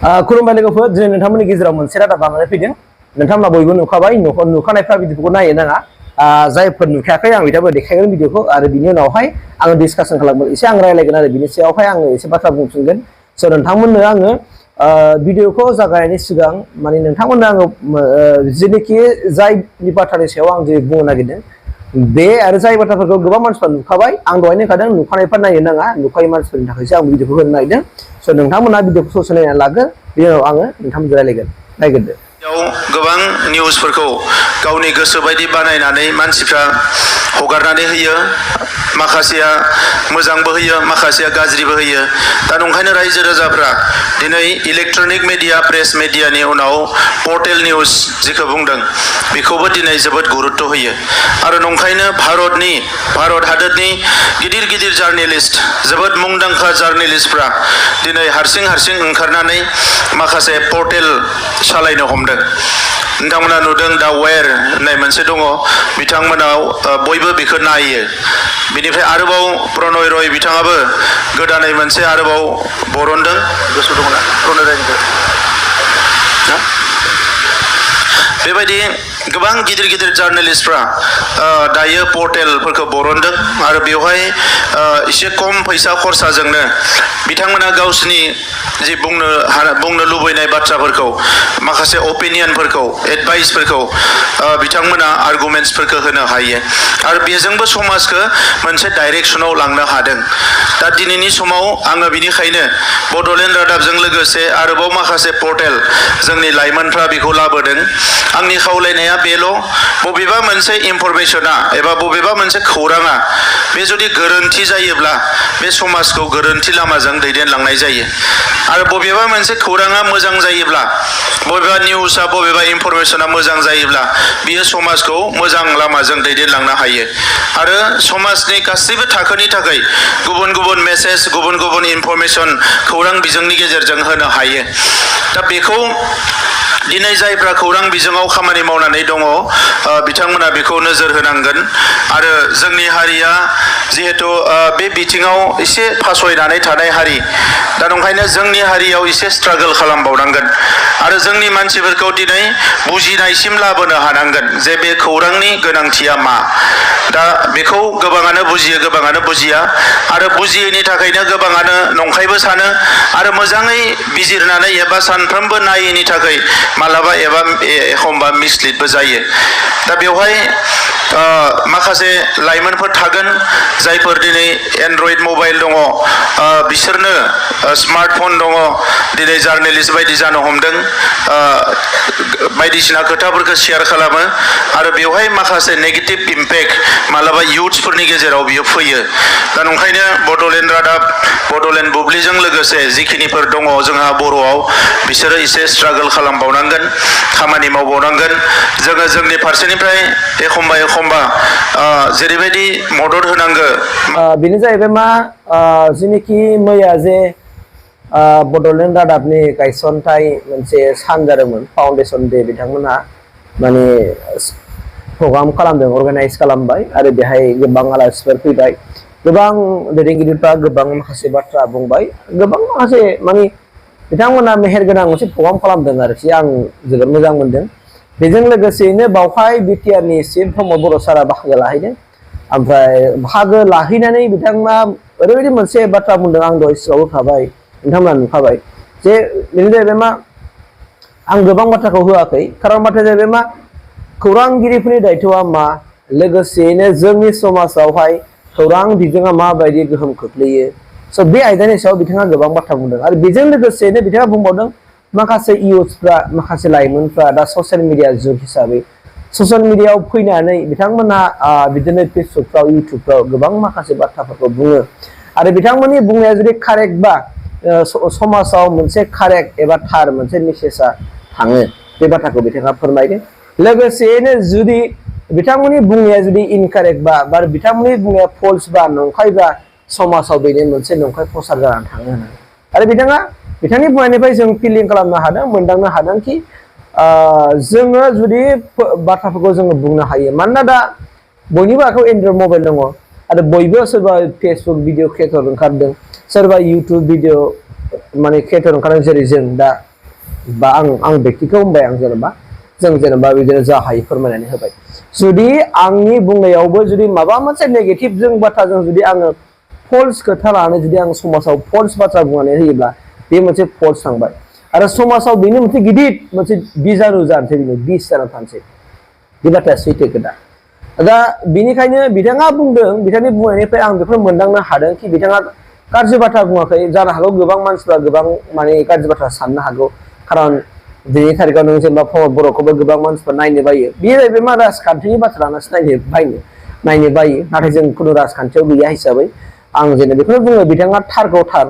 खुलुमबाय लोगोफोर दिनै नोंथांमोननि गेजेराव मोनसे रादाब लानानै फैदों नोंथांमोना बयबो नुखाबाय नुखानायफ्रा भिडिअखौ नायनो नाङा जायफोर नुखायाखै आं बिथांमोन देखायगोन भिडिअखौ आरो बिनि उनावहाय आङो डिसकासन खालामगोन एसे आं रायलायगोन आरो बिनि सायावहाय आङो एसे बाथ्रा बुंफिनगोन स' नोंथांमोननो आङो भिडिअखौ जागायनायनि सिगां माने नोंथांमोननो आङो जेनोखि जायनि बाथ्रानि सायाव आं जे बुंनो नागिरदों बे आरो जाय बाथ्राफोरखौ गोबां मानसिफ्रा नुखाबाय आं दहायनो होखादों नुखानायफ्रा नायनो नाङा नुखायै मानसिफोरनि थाखायसो आं भिडिअखौ होनो नागिरदों स' नोंथांमोना भिडिअखौ ससे नायनानै लागोन बिनि उनाव आङो नोंथांमोनजों रायलायगोन नायग्रोदो गोबां निउसफोरखौ गावनि गोसो बायदि बानायनानै मानसिफ्रा हगारनानै होयो माखासेया मोजांबो होयो माखासेया गाज्रिबो होयो दा नंखायनो रायजो राजाफ्रा दिनै इलेक्ट्रनिक मिडिया प्रेस मिडियानि उनाव पर्टेल निउस जेखौ बुंदों बेखौबो दिनै जोबोद गुरुत्व होयो आरो नंखायनो भारत हादरनि गिदिर गिदिर जार्नेलिस्ट जोबोद मुंदांखा जार्नेलिस्टफ्रा दिनै हारसिं ओंखारनानै माखासे पर्टेल सालायनो हमदों नोंथांमोना नुदों दा वेर होननाय मोनसे दङ बिथांमोनाव बयबो बेखौ नायो बेनिफ्राय आरोबाव प्रनय रय बिथाङाबो गोदानै मोनसे आरोबाव बरनदों गोसो दङना प्रनय रयनिखौ बेबायदि गोबां गिदिर जार्नेलिस्टफ्रा दायो पर्टेलफोरखौ बरनदों आरो बेवहाय एसे खम फैसा खरसाजोंनो बिथांमोना गावसिनि जे बुंनो लुबैनाय बाथ्राफोरखौ माखासे अपिनियनफोरखौ एडभाइसफोरखौ बिथांमोना आर्गुमेन्ट्सफोरखौ होनो हायो आरो बेजोंबो समाजखौ मोनसे डाइरेक्सनाव लांनो हादों दा दिनैनि समाव आङो बिनिखायनो बड'लेण्ड रादाबजों लोगोसे आरोबाव माखासे पर्टेल जोंनि लाइमोनफ्रा बेखौ लाबोदों आंनि खावलायनाया बेल' बबेबा मोनसे इनफरमेशना एबा बबेबा मोनसे खौराङा बे जुदि गोरोन्थि जायोब्ला बे समाजखौ गोरोन्थि लामाजों दैदेनलांनाय जायो आरो बबेबा मोनसे खौराङा मोजां जायोब्ला बबेबा निउसआ बबेबा इनफरमेशना मोजां जायोब्ला बियो समाजखौ मोजां लामाजों दैदेनलांनो हायो आरो समाजनि गासैबो थाखोनि थाखाय गुबुन मेसेज गुबुन इनफरमेशन खौरां बिजोंनि गेजेरजों होनो हायो दा बेखौ दिनै जायफ्रा खौरां बिजोङाव खामानि मावनानै दङ बिथांमोना बेखौ नोजोर होनांगोन आरो जोंनि हारिया जिहेतु बे बिथिङाव एसे फासयनानै थानाय हारि दा नंखायनो जोंनि हारियाव एसे स्ट्रागल खालामबावनांगोन आरो जोंनि मानसिफोरखौ दिनै बुजिनायसिम लाबोनो हानांगोन जे बे खौरांनि गोनांथिया मा दा बेखौ गोबाङानो बुजियो गोबाङानो बुजिया आरो बुजियैनि थाखायनो गोबाङानो नंखायबो सानो आरो मोजाङै बिजिरनानै एबा सानफ्रोमबो नायैनि थाखाय मालाबा एबा एखमबा मिसलिडबो जायो दा बेवहाय माखासे लाइमोनफोर थागोन जायफोर दिनै एन्ड्रइड मबाइल दङ बिसोरनो स्मार्टफन दङ दिनै जार्नेलिस्ट बायदि जानो हमदों बायदिसिना खोथाफोरखौ शेयार खालामो आरो बेवहाय माखासे नेगेटिभ इम्पेक्ट मालाबा इयुथ्सफोरनि गेजेराव बियो फैयो दा नंखायनो बड'लेण्ड रादाब बड'लेण्ड बुब्लिजों लोगोसे जिखिनिफोर दङ जोंहा बर'आव बिसोरो एसे स्ट्रागल खालामबावनांगोन खामानि मावबावनांगोन जोङो जोंनि फारसेनिफ्राय एखमबा जेरैबायदि मदद होनांगौ बेनो जाहैबाय मा जेनोखि मैया जे बड'लेण्ड रादाबनि गायसनथाय मोनसे सान जादोंमोन फाउन्डेसन डे बिथांमोनहा माने प्रग्राम खालामदों अर्गानाइज खालामबाय आरो बेहाय गोबां आलासिफोर फैबाय गोबां दैदेनगिरिफ्रा गोबां माखासे बाथ्रा बुंबाय गोबां माखासे माने बिथांमोना मेहेरगोनां मोनसे प्रग्राम खालामदों आरोखि आं जोबोद मोजां मोनदों बेजों लोगोसेयैनो बावहाय बिटिआरनि चिफ प्रमद बर' सारा बाहागो लाहैदों ओमफ्राय बाहागो लाहैनानै बिथांमोना ओरैबायदि मोनसे बाथ्रा बुंदों आं दहाय सिगाङाव होखाबाय नोंथांमोना नुखाबाय जे बेनो जाहैबाय मा आं गोबां बाथ्राखौ होआखै खारन बाथ्राया जाहैबाय मा खौरांगिरिफोरनि दायथ'आ मा लोगोसेयैनो जोंनि समाजावहाय खौरां बिजोङा माबायदि गोहोम खोख्लैयो स' बे आयदानि सायाव बिथाङा गोबां बाथ्रा बुंदों आरो बेजों लोगोसेनो बिथाङा बुंबावदों माखासे इयुथ्सफ्रा माखासे लाइमोनफ्रा दा ससियेल मिडिया जुग हिसाबै ससियेल मिडियायाव फैनानै बिथांमोना बिदिनो फेसबुकफ्राव इउटुबफ्राव गोबां माखासे बाथ्राफोरखौ बुङो आरो बिथांमोननि बुंनाया जुदि कारेक्ट बा समाजाव मोनसे कारेक्ट एबा थार मोनसे मेसेजआ थाङो बे बाथ्राखौ बिथाङा फोरमायदों लोगोसेयैनो जुदि बिथांमोननि बुंनाया जुदि इनकारेक्ट बा बिथांमोननि बुंनाया फल्स बा नंखायबा समाजाव बेनो मोनसे नंखाय प्रसार जानानै थाङो होननानै आरो बिथांनि बुंनायनिफ्राय जों फिलिं खालामनो हादों मोनदांनो हादों कि जोङो जुदि बाथ्राफोरखौ जोङो बुंनो हायो मानोना दा बयनिबो आखायाव एन्ड्रइड मबाइल दङ आरो बयबो सोरबा फेसबुक भिडिअ क्रिएटर ओंखारदों सोरबा इउटुब भिडिअ माने क्रिएटर ओंखारदों जेरै जों दा बा आं बेक्तिखौ होनबाय आं जेनेबा जों जेनेबा बिदिनो जा हायो फोरमायनानै होबाय जुदि आंनि बुंनायावबो जुदि माबा मोनसे नेगेटिभ जों बाथ्राजों जुदि आङो फल्स खोथा लानानै जुदि आं समाजाव फल्स बाथ्रा बुंनानै होयोब्ला बे मोनसे फल्स थांबाय आरो समाजाव बेनि मोनसे गिदिर मोनसे बिजानु जानोसै बिनो बिस जाना थानोसै बे बाथ्राया सैथो खोथा दा बेनिखायनो बिथाङा बुंदों बिथांनि बुंनायनिफ्राय आं बेखौ मोनदांनो हादों कि बिथाङा गाज्रि बाथ्रा बुङाखै जानो हागौ गोबां मानसिफ्रा गोबां माने गाज्रि बाथ्रा साननो हागौ खारन दिनैनि थारिखाव नों जेनेबा बर'खौबो गोबां मानसिफ्रा नायनो बायो बे जाहैबाय मा राजखान्थिनि बाथ्रा लानासो नायनो बायो नाथाय जों खुनु राजखान्थियाव गैया हिसाबै आं जेनेबा बेखौनो बुङो बिथाङा थारखौ थार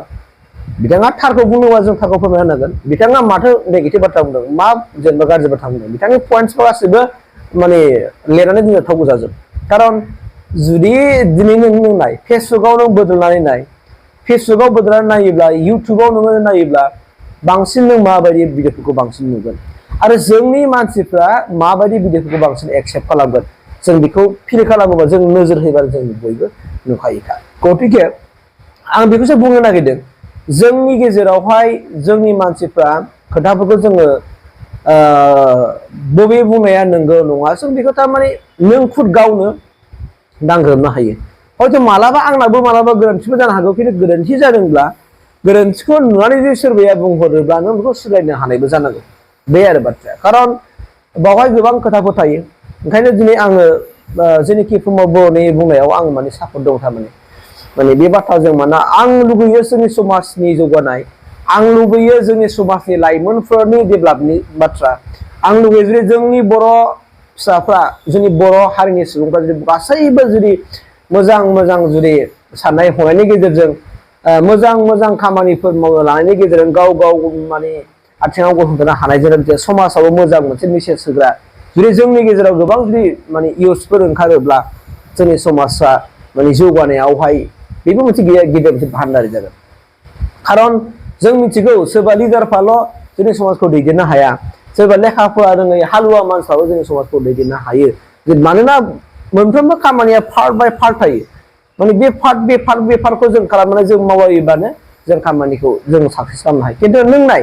बिथाङा थारखौ बुङोबा जों थारखौ फोरमायना होनांगोन बिथाङा माथो नेगेटिभ बाथ्रा बुंदों मा जेनेबा गाज्रि बाथ्रा बुंदों बिथांनि पइन्टसफोरा गासैबो माने लिरनानै दोननो थाव गोजाजोब खारन जुदि दिनै नों नाय फेसबुकाव नों बदलनानै नाय फेसबुकाव बदलनानै नायोब्ला इउटुबाव नोङो नायोब्ला बांसिन नों माबायदि भिडिअफोरखौ बांसिन नुगोन आरो जोंनि मानसिफ्रा माबायदि भिडिअफोरखौ बांसिन एक्सेप्ट खालामगोन जों बेखौ फिल खालामोबा जों नोजोर होयोबा जों बयबो नुखायोखा गतिके आं बेखौसो बुंनो नागिरदों जोंनि गेजेरावहाय जोंनि मानसिफ्रा खोथाफोरखौ जोङो बबे बुंनाया नंगौ नङा जों बेखौ थारमाने नों खुद गावनो दांग्रोमनो हायो हयथ' मालाबा आंनाबो मालाबा गोरोन्थिबो जानो हागौ खिन्थु गोरोन्थि जादोंब्ला गोरोन्थिखौ नुनानै जुदि सोरबाया बुंहरोब्ला नों बेखौ सुद्रायनो हानायबो जानांगौ बे आरो बाथ्राया खारन बावहाय गोबां खोथाफोर थायो ओंखायनो दिनै आङो जेनोखि प्रमद बर'नि बुंनायाव आं माने सापर्ट दं थारमाने माने बे बाथ्राजों माना आं लुबैयो जोंनि समाजनि जौगानाय आं लुबैयो जोंनि समाजनि लाइमोनफोरनि डेभेलपनि बाथ्रा आं लुबैयो जुदि जोंनि बर' फिसाफ्रा जोंनि बर' हारिनि सुबुंफ्रा जुदि गासैबो जुदि मोजां जुदि साननाय हनायनि गेजेरजों मोजां खामानिफोर मावनो लानायनि गेजेरजों गाव माने आथिङाव गसंथानो हानायजों लोगोसे समाजावबो मोजां मोनसे मेसेज होग्रा जुदि जोंनि गेजेराव गोबां जुदि माने इउथ्सफोर ओंखारोब्ला जोंनि समाजा माने जौगानायावहाय बेबो मोनसे गिदिर मोनसे भान्दारि जागोन खारन जों मिथिगौ सोरबा लिडारफ्राल' जोंनि समाजखौ दैदेननो हाया सोरबा लेखा फरा रोङै हालुवा मानसिफ्राबो जोंनि समाजखौ दैदेननो हायो मानोना मोनफ्रोमबो खामानिया पार्ट बाय पार्ट थायो माने बे पार्टखौ जों खालामनानै जों मावयोबानो जों खामानिखौ जों साक्सेस खालामनो हायो खिन्थु नों नाय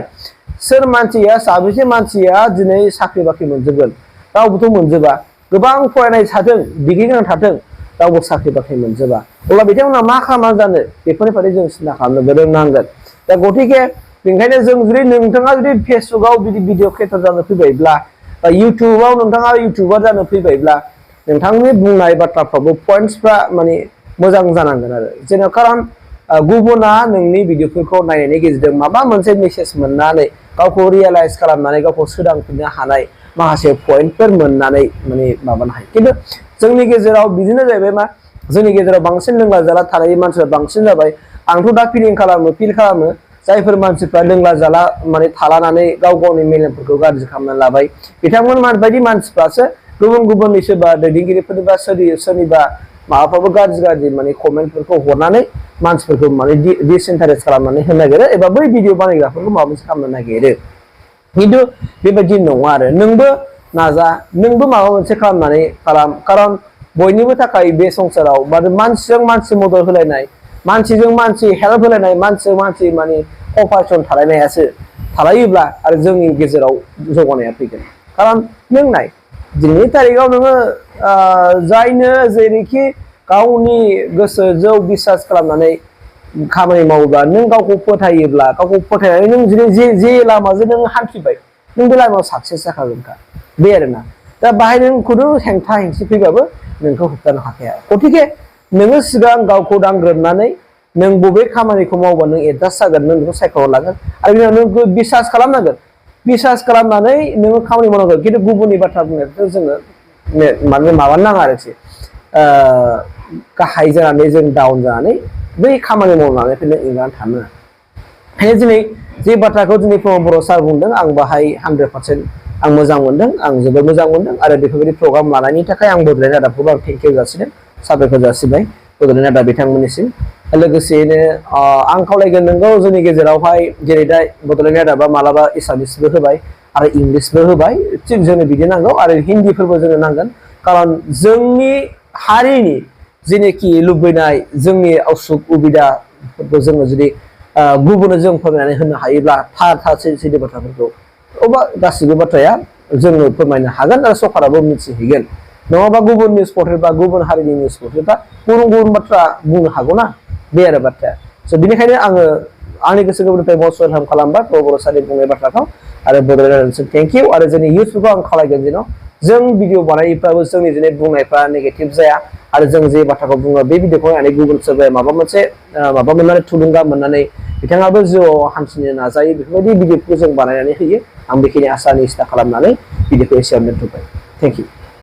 सोर मानसिया साबेसे मानसिया दिनै साख्रि बाख्रि मोनजोबगोन रावबोथ' मोनजोबा गोबां फरायनाय थाथों डिग्रि गोनां थाथों रावबो साख्रि बाख्रि मोनजोबा अब्ला बिथांमोना मा खालामनानै जानो बेफोरनि फारसे जों सिन्था खालामनो रोंनांगोन दा गतिके बेनिखायनो जों जुदि नोंथाङा जुदि फेसबुकाव बिदि भिडिअ क्रिएटर जानो फैबायब्ला बा इउटुबाव नोंथाङा इउटुबार जानो फैबायब्ला नोंथांनि बुंनाय बाथ्राफ्राबो पइन्टसफ्रा माने मोजां जानांगोन आरो जेन' खारन गुबुना नोंनि भिडिअफोरखौ नायनायनि गेजेरजों माबा मोनसे मेसेज मोननानै गावखौ रियेलाइज खालामनानै गावखौ सोदांफिननो हानाय माखासे पइन्टफोर मोननानै माने माबानो हायो खिन्थु जोंनि गेजेराव बिदिनो जाहैबाय मा जोंनि गेजेराव बांसिन लोंला जाला थानाय मानसिफ्रा बांसिन जाबाय आंथ' दा फिल खालामो जायफोर मानसिफ्रा लोंला जाला माने थालानानै गावनि मेलेमफोरखौ गाज्रि खालामनानै लाबाय बिथांमोन बायदि मानसिफ्रासो गुबुननि सोरबा दैदेनगिरिफोरनि बा सोरनिबा माबाफ्राबो गाज्रि माने कमेन्टफोरखौ हरनानै मानसिफोरखौ माने डिसइन्टारेस्ट खालामनानै होनो नागिरो एबा बै भिडिअ बानायग्राफोरखौ माबा मोनसे खालामनो नागिरो खिन्थु बेबायदि नङा आरो नोंबो नाजा नोंबो माबा मोनसे खालामनानै खारन बयनिबो थाखाय बे संसाराव मानसिजों मानसि मदद होलायनाय मानसिजों मानसि हेल्प होलायनाय मानसिजों मानसि माने कम्पारेसन थालायनायासो थालायोब्ला आरो जोंनि गेजेराव जौगानाया फैगोन खारन नों नाय दिनैनि थारिखाव नोङो जायनो जेरैखि गावनि गोसोजों बिसास खालामनानै खामानि मावोब्ला नों गावखौ फोथायोब्ला गावखौ फोथायनानै नों जुदि जे लामाजों नों हान्थिबाय नों बे लामायाव साक्सेस जाखागोनखा बे आरोना दा बाहाय नों खुनु हेंथा हेंसि फैबाबो नोंखौ होबथानो हाखाया गतिके नोङो सिगां गावखौ दांग्रोमनानै नों बबे खामानिखौ मावबा नों एडजास्ट जागोन नों बेखौ सायख'ना लागोन आरो बिनि उनाव नों बिसास खालामनांगोन बिसास खालामनानै नोङो खामानि मावनांगोन खिन्थु गुबुननि बाथ्रा बुंनायखौ जोङो माने माबानो नाङा आरोखि गाहाय जानानै जों डाउन जानानै बै खामानि मावनानै नों एंगारनानै थानो नाङा ओंखायनो दिनै जे बाथ्राखौ दिनै प्रमद बर' सार बुंदों आं बाहाय 100% आं मोजां मोनदों आं जोबोद मोजां मोनदों आरो बेफोरबायदि प्रग्राम लानायनि थाखाय आं बड'लेण्ड रादाबखौबो आं थेंक इउ जासिदों साबायखर जासिबाय बड'लेण्ड रादाब बिथांमोननिसिम लोगोसेयैनो आं खावलायगोन नोंगौ जोंनि गेजेरावहाय जेरै दा बड'लेण्ड रादाबा मालाबा एसामिसबो होबाय आरो इंलिसबो होबाय थिग जोंनो बिदि नांगौ आरो हिन्दीफोरबो जोंनो नांगोन खारन जोंनि हारिनि जेनोखि लुबैनाय जोंनि असुख उबिदाफोरखौ जोङो जुदि गुबुननो जों फोरमायनानै होनो हायोब्ला थार सैथो बाथ्राफोरखौ अबा गासिबो बाथ्राया जोङो फोरमायनो हागोन आरो सरकाराबो मिथिहैगोन नङाबा गुबुन निउस पर्टेल बा गुबुन हारिनि निउस पर्टेलफ्रा गुबुन गुबुन बाथ्रा बुंनो हागौ ना बे आरो बाथ्राया स' बिनिखायनो आङो आंनि गोसो गोरबोनिफ्राय मस्ट वेलकाम खालामबाय बर' सानि बुंनाय बाथ्राखौ आरो बड'लेण्ड थेंक इउ आरो जोंनि इउथफोरखौ आं खावलायगोन जेन' जों भिडिअ बानायफ्राबो जोंनि दिनै बुंनायफ्रा नेगेटिभ जाया आरो जों जे बाथ्राखौ बुङो बे भिडिअखौ नायनानै गुबुन सोरबाया माबा मोनसे माबा मोननानै थुलुंगा मोननानै बिथाङाबो जिउआव हान्थिनो नाजायो बेफोरबायदि भिडिअखौ जों बानायनानै होयो आं बेखिनि आसा निस्था खालामनानै भिडिअखौ एसेयावनो दोनथ'बाय थेंक इउ